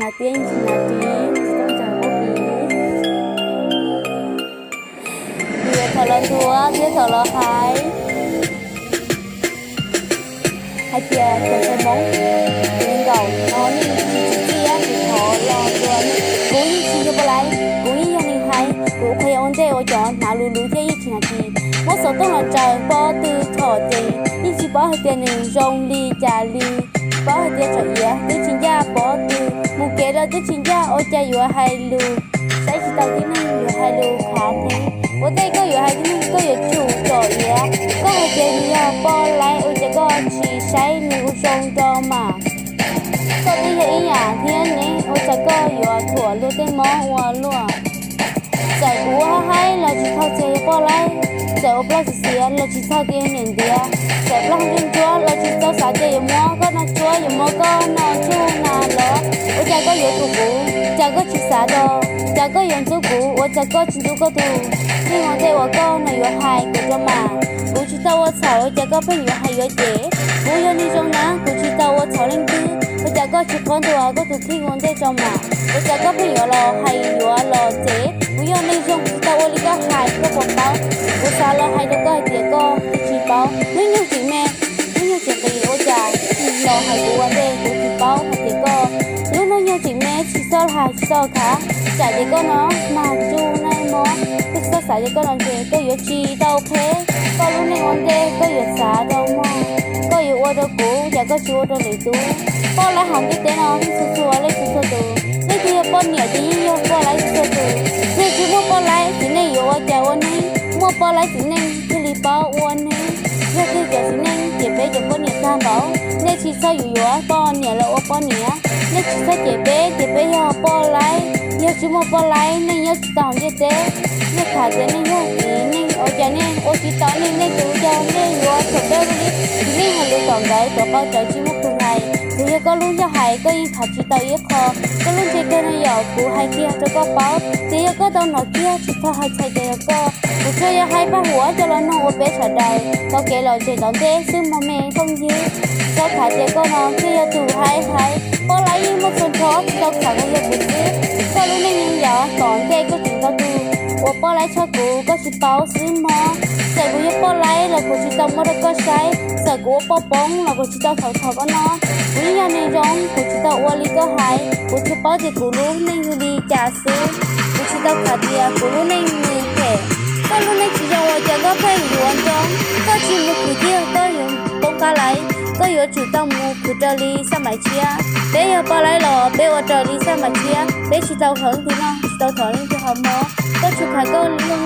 Tias yeej tsis hnav ris, tsis tau ntsaws pob kws. Nws yuav thaum los ntuas thiab thaum los hais hais tias cov ntxhais Hmoob, tus neeg nkaum no nej tsis tsim txiaj, tsis thov los ntuas. Kuv yeej tsis yog poj laib, kuv yeej yog neeg hais. Kuv qhia ua ntej ua cov hnav luv luv thiab yeej tsis hnav ris, muab xov tooj los tsaws pob tw txhom ces yeej tsis paub hais tias nws zoo li cas li. Tsis paub hais tias txhom iav twb tsis ncaj pob tw, mus kev los twb tsis ncaj, ua cas yuav hais lus, saib tsis taus tib neeg, yuav hais lus khav theeb. Ua ntej koj yuav hais tib neeg koj yuav tsum txhom iav. Koj hais tias nws yog poj laib ua cas koj tsis saib nws ua zoo rau mas. Koj twb yog ib yam thiab ne, ua cas koj yuav thuam luag tej mob ua luaj. Txawm kuv ua haib los tsis txhais tias yog poj laib, txawm ua plaub txiv xiav los tsis txhais tias yog niam ntiav, txawm plaub ntsuab ntsuab los tsis txhais xav tias yuav muab koj noj tsuab, yuav muab koj noj tsuj na los. Ua cas koj yuav thuam kuv, cas koj tsis xav rau, cas koj yuav ntxub kuv, ua cas koj tsis ntxub koj tus tij ua ntej uas koj no yuav hais kuv rau mas. Kuv tsis tau ua txhaum, ua cas koj pheej yuav hais yuav cem? Kuv yog neeg zoo na, kuv tsis tau ua txhaum leej twg, ua cas koj tsis qhuab ntuas koj tus tij ua ntej rau mas? Ua cas koj pheej yuav los hais yuav los cem? Kuv yog neeg zoo, kuv tsis tau ua li koj hais, koj puas paub? Kuv xav los hais rau koj hais tias koj twb tsis paub. Hnub nyoog tseem me, hnub nyoog tseem qis, ua cas los hais kuv ua ntej? Kuv tsis paub hais tias koj lub hnub nyoog tseem me, tsis txhob hais tsis txhob khav. Tsam tias koj no mag tsuj neeg mob, koj tsis txhob xav tias koj no ces koj yuav tsis tau qheb. Koj lub neej ua ntej koj yuav xav rau mog, koj yuav ua rau kuv, cas koj tsis ua rau lwm tus? Poj laib hauv ntiaj teb no yeej txhua txhua leej txhua txhua tus, leej twg yog poj niam ces yeej yog poj laib txhua txhua tus. Nej tsis muaj poj laib, txiv neej yuav ua cas ua neej? Muaj poj laib txiv neej thiaj li paub ua neej. Yog tias cov txiv neej cem peb cov poj niam tag npaum, nej tsis txhob yuav yuav poj niam los ua poj niam. Nej tsis txhob cem peb tias peb yog poj laib. Yog tsis muaj poj laib, nej nyob tsis tau hauv ntiaj teb. Nej tham tias nej yog txiv neej, ua cas nej ua tsis tau nej, nej tus yog nej yuav thuam peb li. Txiv neej hais lus tom ntawd rov qau rawv tsis muaj tus hais. Txawm yog koj lub ncauj hais koj yeej tham tsis tau ib qho. Koj lub ntsej kawg no yom, kuv hais kiag rau koj paub, txawm yog koj tau hnov kiag tsis txhob hais txhais tias yog koj. Kuv tsuas yog hais paj huam coj los nug ua peb sawv daws tau kev los tsev tom ntej xwb mog me phooj ywg. Txhob tham tias koj no thiaj yog tus hais hais. Poj laib yeej muaj txhua nrho, tsis tau tham los yog kuv xwb. Koj lub neej yeej yog tom ntej koj tseem tau tus uas poj laib tshaj kuv, koj tsis paub xwb mog. Txawm kuv yog poj laib los kuv tsis tau muab rau koj saib, txawm kuv ua poj poob los kuv tsis tau thov thov koj no. Kuv yeej yog neeg zoo, kuv tsis tau ua li koj hais. Kuv tsuas paub tias kuv lub neej yog li cas xwb, kuv tsis tau tham tias kuv lub neej nws phem. Koj lub neej tsis zoo ua cas koj pheej yuav nroo, koj tsis mus khwv tiag koj yuav poob qab laiv. Koj yuav tsum tau mus khwv raws li xab maim tshiab. Peb yog poj laib los peb ua raws li xab maim tshiab, peb tsis tau thov leej twg noj, tsis tau thov leej twg haus mov. Koj tsuas khav koj lub